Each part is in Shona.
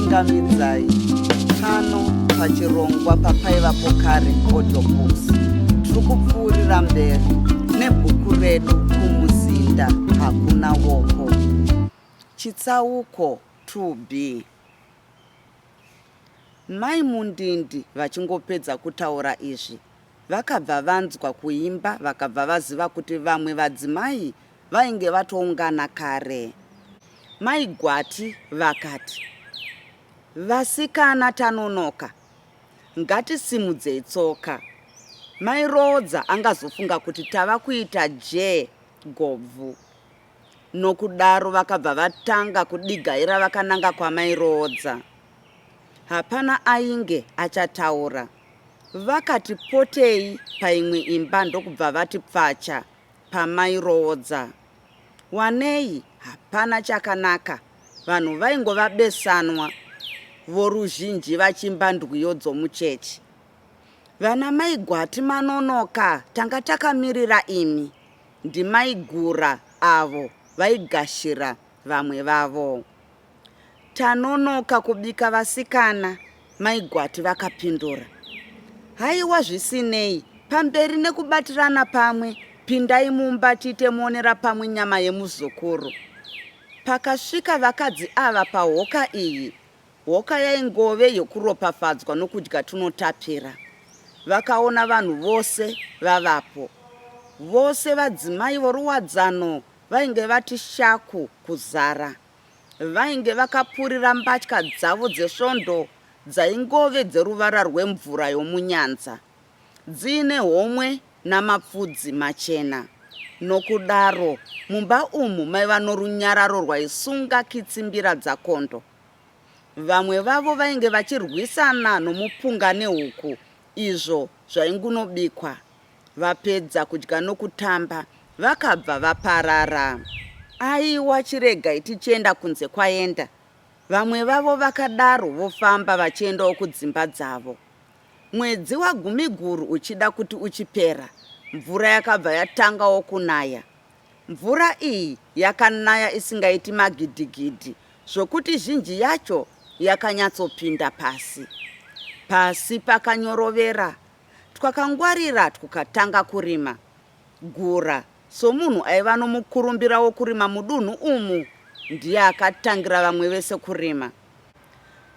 Tinokuchingamidzai pano pachirongwa papaivapo kare audio books. Tiri kupfuurira mberi nebhuku redu Kumuzinda Hakuna Woko. Chitsauko 2B. Mai Mundindi vachingopedza kutaura izvi, vakabva vanzwa kuimba vakabva vaziva kuti vamwe vadzimai vainge vatoungana kare. Mai Gwati vakati, Vasikana tanonoka, ngatisimudzei tsoka. Mai Roodza angazofunga kuti tava kuita jee gobvu. Nokudaro vakabva vatanga kudigaira vakananga kwamai Roodza. Hapana ainge achataura. Vakati potei paimwe imba ndokubva vati pfacha pamai Roodza. Wanei hapana chakanaka, vanhu vaingova besanwa voruzhinji vachimba ndwiyo dzomuchechi. Vana mai Gwati manonoka, tanga takamirira imi. Ndimai Gura avo vaigashira vamwe vavo. Tanonoka kubika vasikana, mai Gwati vakapindura. Haiwa zvisinei, pamberi nekubatirana pamwe, pindai mumba tiite muonera pamwe nyama yemuzukuru. Pakasvika vakadzi ava pahoka iyi, Hoka yaingove yokuropafadzwa nokudya tunotapira. Vakaona vanhu vose vavapo. Vose vadzimai voruwadzano vainge vati shaku kuzara. Vainge vakapurira mbatya dzavo dzesvondo dzaingove dzeruvara rwemvura yomunyanza, dziine homwe namapfudzi machena. Nokudaro mumba umu maiva norunyararo rwaisunga kitsimbira dzakondo. Vamwe vavo vainge vachirwisana nomupunga nehuku izvo zvaingunobikwa. Vapedza kudya nokutamba, vakabva vaparara. Aiwa chiregai tichienda kunze kwaenda, vamwe vavo vakadaro vofamba vachiendawo kudzimba dzavo. Mwedzi waGumiguru uchida kuti uchipera, mvura yakabva yatangawo kunaya. Mvura iyi yakanaya isingaiti magidhigidhi zvokuti zhinji yacho yakanyatsopinda pasi. Pasi pakanyorovera, twakangwarira twukatanga kurima. Gura, somunhu aiva nomukurumbira wokurima mudunhu umu, ndiye akatangira vamwe vese kurima.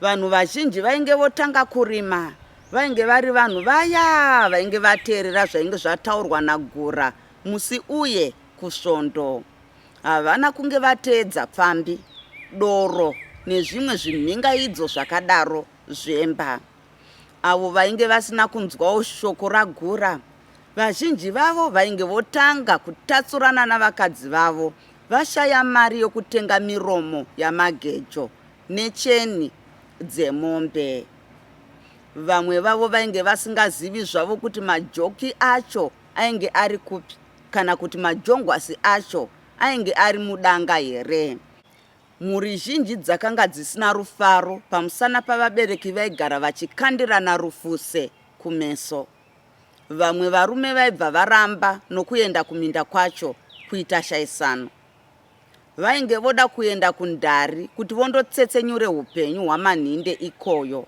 Vanhu vazhinji vainge votanga kurima vainge vari vanhu vaya vainge vateerera zvainge zvataurwa naGura musi uye kusvondo. Havana kunge vateedza pfambi, doro nezvimwe zvimhingaidzo zvakadaro zvemba. Avo vainge vasina kunzwawo shoko raGura, vazhinji vavo vainge votanga kutatsurana navakadzi vavo vashaya mari yokutenga miromo yamagejo necheni dzemombe. Vamwe vavo vainge vasingazivi zvavo kuti majoki acho ainge ari kupi kana kuti majongwasi acho ainge ari mudanga here. Mhuri zhinji dzakanga dzisina rufaro pamusana pavabereki vaigara vachikandirana rufuse kumeso. Vamwe varume vaibva varamba nokuenda kuminda kwacho kuita shaisano. Vainge voda kuenda kundari kuti vondotsetsenyure upenyu hwaManhinde ikoyo.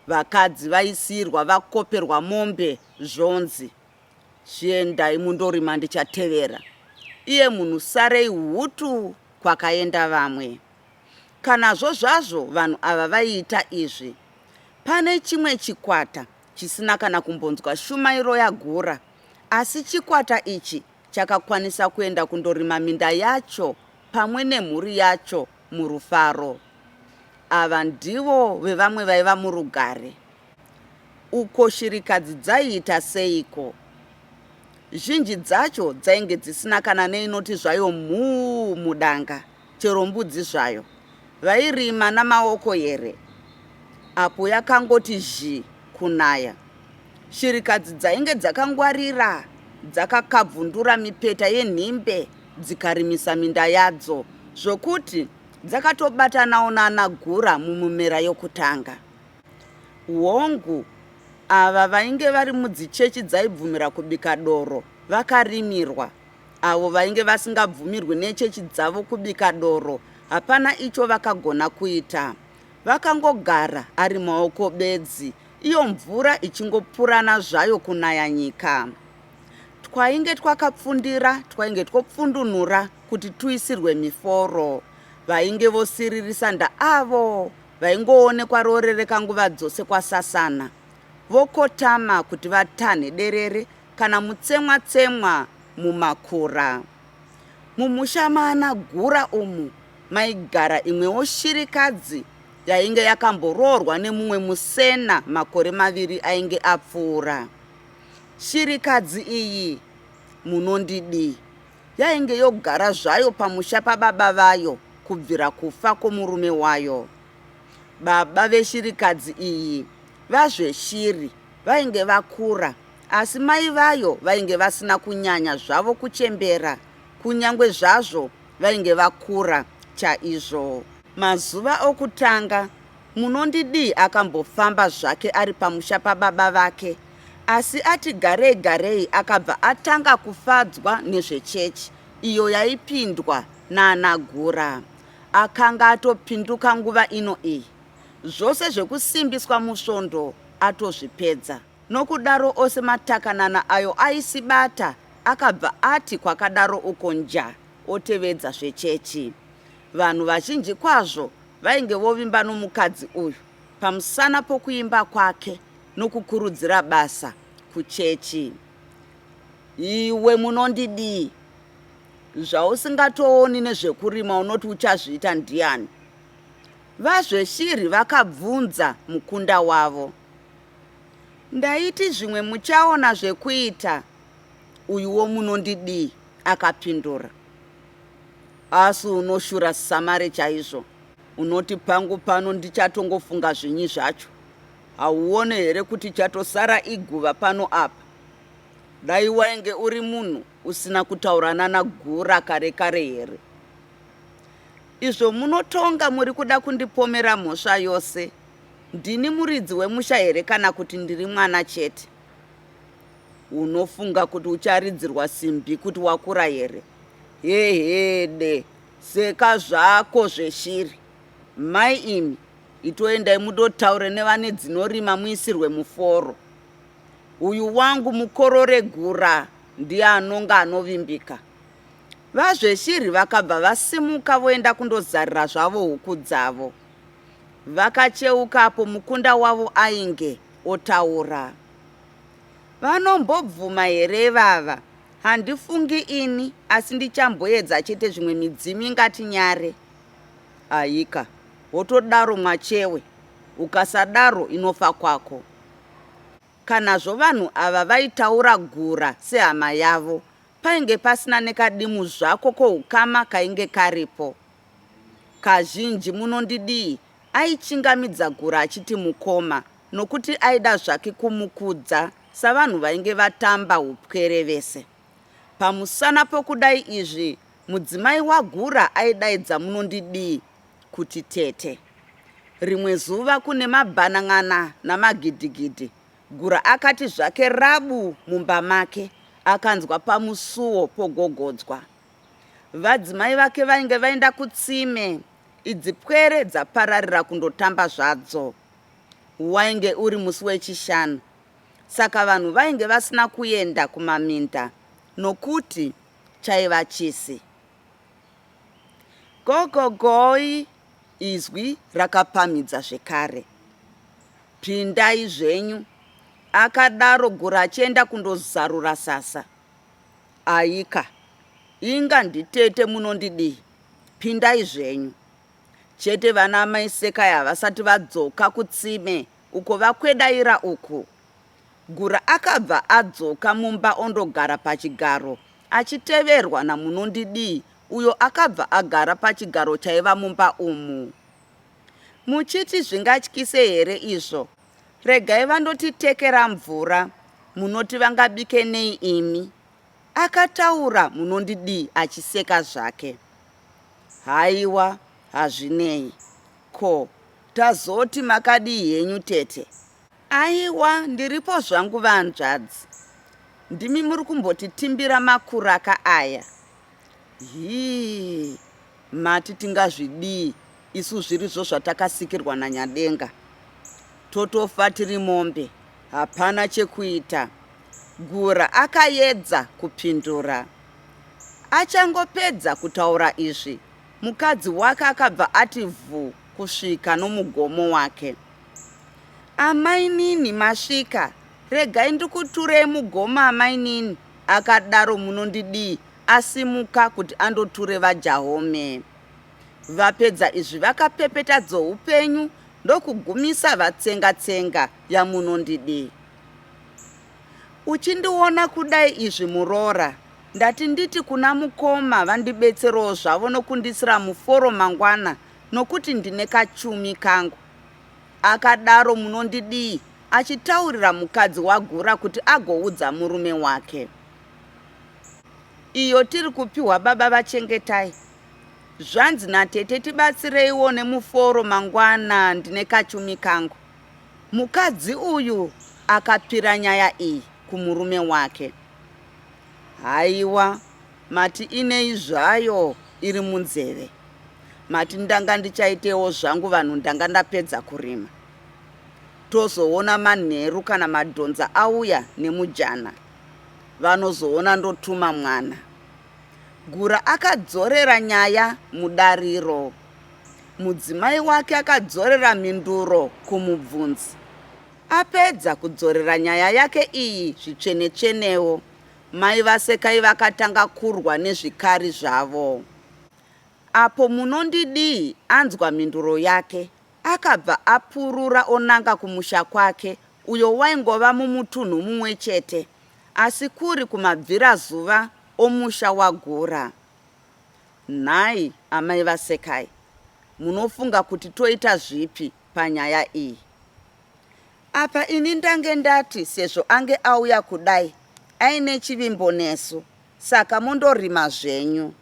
Vakadzi vaisiirwa vakoperwa mombe zvonzi chiendai mundorima ndichatevera. Iye munhu sarei hutu kwakaenda vamwe. Kanazvo zvazvo vanhu ava vaiita izvi, pane chimwe chikwata chisina kana kumbonzwa shumairo yaGura, asi chikwata ichi chakakwanisa kuenda kundorima minda yacho pamwe nemhuri yacho murufaro. Ava ndivo vevamwe vaiva murugare. Uko shirikadzi dzaiita seiko? Zhinji dzacho dzainge dzisina kana neinoti zvayo mhuu mudanga, chero mbudzi zvayo. Vairima namaoko here? Apo yakangoti zhii kunaya. Shirikadzi dzainge dzakangwarira dzakakabvundura mipeta yenhimbe dzikarimisa minda yadzo zvokuti dzakatobatanawo naanagura mumumera yokutanga. Hongu, ava vainge vari mudzichechi dzaibvumira kubika doro vakarimirwa. Avo vainge vasingabvumirwi nechechi dzavo kubika doro hapana icho vakagona kuita. Vakangogara ari maoko bedzi iyo mvura ichingopurana zvayo kunaya nyika. Twainge twakapfundira twainge twopfundunura kuti tuisirwe miforo. Vainge vosiririsa ndaavo vaingoonekwa rorereka nguva dzose kwasasana. Vokotama kuti vatanhe derere kana mutsemwa tsemwa mumakura. Mumusha maana Gura umu maigara imwewo shirikadzi yainge yakamboroorwa nemumwe musena makore maviri ainge apfuura. Shirikadzi iyi munondidii yainge yogara zvayo pamusha pababa vayo kubvira kufa kwomurume wayo. Baba veshirikadzi iyi VaZveshiri vainge vakura asi mai vayo vainge vasina kunyanya zvavo kuchembera kunyange zvazvo vainge vakura chaizvo. Mazuva okutanga Munondidii akambofamba zvake ari pamusha pababa vake asi ati garei garei akabva atanga kufadzwa nezvechechi iyo yaipindwa naana Gura. Akanga atopinduka nguva ino iyi. Zvose zvekusimbiswa musvondo atozvipedza. Nokudaro ose matakanana ayo aisibata akabva ati kwakadaro uko nja otevedza zvechechi. Vanhu vazhinji kwazvo vainge vovimba nomukadzi uyu pamusana pokuimba kwake nokukurudzira basa kuchechi. Iwe munondidii? Zvausingatooni nezvekurima unoti uchazviita ndiani? VaZveshiri vakabvunza mukunda wavo. Ndaiti zvimwe muchaona zvekuita, uyuwo munondidii? akapindura. Asi unoshura samare chaizvo. Unoti pangu pano ndichatongofunga zvinyi zvacho. Hauone here kuti chatosara iguva pano apa? Dai wainge uri munhu usina kutaura nana Gura kare kare here? Izvo munotonga muri kuda kundipomera mhosva yose. Ndini muridzi wemusha here kana kuti ndiri mwana chete? Unofunga kuti ucharidzirwa simbi kuti wakura here? Hehede, seka zvako zveshiri. Mai imi, itoendai mudotaure nevane dzinorima muisirwe muforo. Uyu wangu mukorore gura ndiye anonga anovimbika. VaZveshiri vakabva vasimuka voenda kundozarira zvavo huku dzavo. Vakacheuka apo mukunda wavo ainge otaura. Vanombobvuma here ivava? Handifungi ini asi ndichamboedza chete zvimwe midzimu ingatinyare. Aika, wotodaro mwachewe, ukasadaro inofa kwako. Kanazvo vanhu ava vaitaura gura sehama yavo, painge pasina nekadimu zvako koukama kainge karipo. Kazhinji Munondidii aichingamidza gura achiti mukoma nokuti aida zvake kumukudza savanhu vainge vatamba upwere vese. Pamusana pokudai izvi, mudzimai waGura aidaidza Munondidii kuti tete. Rimwe zuva kune mabhanan'ana namagidhigidhi, Gura akati zvake rabu mumba make akanzwa pamusuwo pogogodzwa. Vadzimai vake vainge vaenda kutsime, idzi pwere dzapararira kundotamba zvadzo. Wainge uri musi weChishanu saka vanhu vainge vasina kuenda kumaminda nokuti chaiva chisi. Gogogoi! Izwi rakapamhidza zvekare. Pindai zvenyu, akadaro Gura achienda kundozarura sasa. Aika, inga nditete munondidii? Pindai zvenyu. Chete vana amai Sekai havasati vadzoka kutsime uko vakwedaira uku. Gura akabva adzoka mumba ondogara pachigaro achiteverwa naMunondidii uyo akabva agara pachigaro chaiva mumba umu. Muchiti zvingatyise here izvo? Regai vandotitekera mvura, munoti vangabike nei imi? Akataura Munondidii achiseka zvake. Haiwa hazvinei. Ko, tazoti makadii henyu tete? Aiwa ndiripo zvangu vahanzvadzi. Ndimi muri kumbotitimbira makuraka aya. Hii, mati tingazvidii? isu zvirizvo zvatakasikirwa naNyadenga. Totofa tiri mombe, hapana chekuita. Gura akayedza kupindura. Achangopedza kutaura izvi, mukadzi wake akabva ati vhu kusvika nomugomo wake. Amainini masvika, regai ndikuturei mugomo amainini, akadaro Munondidii asimuka kuti andoture VaJahome. Vapedza izvi vakapepeta dzoupenyu ndokugumisa vatsenga tsenga yaMunondidii. Uchindiona kudai izvi muroora, ndati nditi kuna mukoma vandibetserowo zvavo nokundisira muforo mangwana nokuti ndine kachumi kangu. Akadaro Munondidii achitaurira mukadzi waGura kuti agoudza murume wake. Iyo tiri kupiwa baba vaChengetai. Zvanzi natete tibatsireiwo nemuforo mangwana ndine kachumi kangu. Mukadzi uyu akapira nyaya iyi kumurume wake. Haiwa mati inei zvayo iri munzeve. Mati ndanga ndichaitewo zvangu vanhu ndanga ndapedza kurima. Tozoona manheru kana madhonza auya nemujana. Vanozoona ndotuma mwana. Gura akadzorera nyaya mudariro. Mudzimai wake akadzorera mhinduro kumubvunzi. Apedza kudzorera nyaya yake iyi zvitsvene-tsvenewo, mai vaSekai vakatanga kurwa nezvikari zvavo. Apo Munondidii anzwa mhinduro yake, akabva apurura onanga kumusha kwake uyo waingova mumutunhu mumwe chete asi kuri kumabvirazuva omusha waGura. Nhai amai vaSekai, munofunga kuti toita zvipi panyaya iyi? Apa ini ndange ndati sezvo ange auya kudai aine chivimbo nesu saka mondorima zvenyu.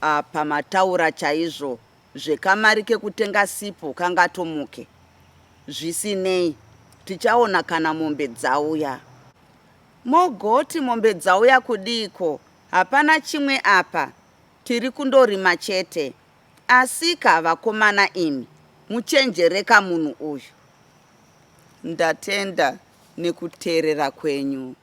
Apa mataura chaizvo zvekamari kekutenga sipo kangatomuke. Zvisinei, tichaona kana mombe dzauya. Mogoti mombe dzauya kudiiko hapana chimwe apa tiri kundorima chete. Asika vakomana imi muchenjereka munhu uyu. Ndatenda nekuteerera kwenyu.